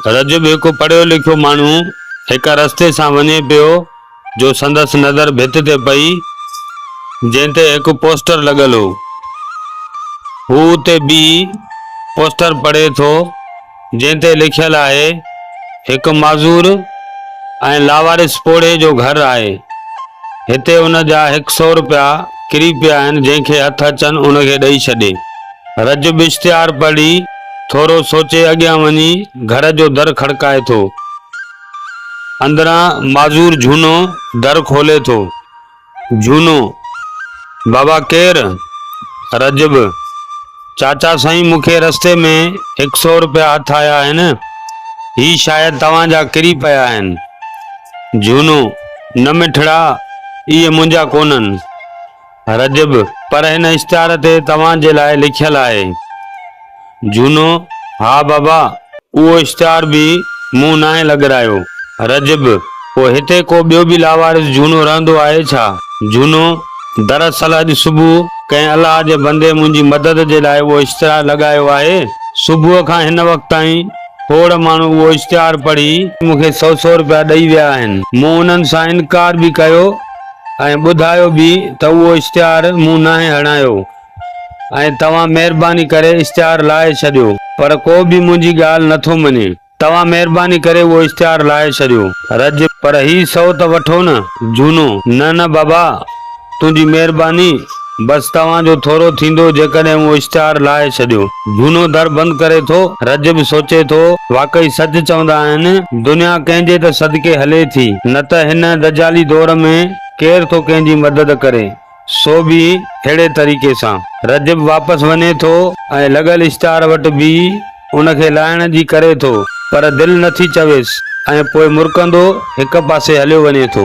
رجب هڪ پڙهيو لکيو ماڻهو هڪ رستي سان وڃي پيو جو سندس نظر ڀت تي پئي جنهن تي هڪ پوسٽر لڳل هو. هو اتي بيهي پوسٽر پڙهي ٿو جنهن تي لکيل آهي هڪ معذور ۽ لاوارث پوڙهي جو گهر آهي هتي ان جا هڪ سئو رپيا ڪري پيا آهن جنهن کي هٿ اچن ان کي ڏئي ڇڏي. رجب اشتهار پڙهي ٿورو سوچي اڳيان وڃي گهر جو در کڙڪائي ٿو. اندران معذور جهونو در کولي ٿو. جهونو، بابا ڪير؟ رجب، چاچا سائين مون کي رستي ۾ هڪ سئو رپيا هٿ آيا آهن. هي شايد توهان جا ڪري پيا آهن. جهونو، نه مٺڙا، اهي منهنجا ڪونهن. رجب، پر هن اشتهار تي توهان جي لاء لکيل آهي. جهونو، ها بابا، اهو اشتهار به مون ناهي لڳرايو. رجب، پوء هتي ڪو ٻيو به لاوارث جهونو رهندو آهي ڇا؟ جهونو، دراصل اڄ صبح ڪنهن الله جي بندي منهنجي مدد جي لاء اهو اشتهار لڳايو آهي. صبح کان هن وقت تائين کوڙ ماڻهو اهو اشتهار پڙهي مون کي سئو سئو رپيا ڏئي ويا آهن. مون انهن سان انڪار به ڪيو. ۽ ٻڌايو به ته اهو اشتهار مون ناهي هڻايو ۽ توهان مهرباني ڪري اشتهار لاهي ڇڏيو پر ڪو به منهنجي ڳالهه نٿو مڃي. توهان مهرباني ڪري اهو اشتهار لاهي ڇڏيو. رج، پر هي سئو ته وٺو نه. جهونو، نه نه بابا، تنهنجي مهرباني، بس توهان جو ٿورو ٿيندو جيڪڏهن اهو اشتهار لاهي ڇڏيو. جهونو در بند ڪري ٿو. رجب سوچي ٿو، واقعي سچ چوندا آهن، دنيا ڪنهن جي ته صدقي هلي ٿي، نه ته هن دجالي دور ۾ ڪير ٿو ڪنهن جي مدد ڪري، سو به ههڙي طريقي سان. رجب واپس وڃي ٿو ۽ لڳل اشتهار وٽ بيهي ان کي لاهڻ جي ڪري ٿو، پر دل نٿي چويس ۽ پوء مرڪندو هڪ پاسي هليو وڃي ٿو.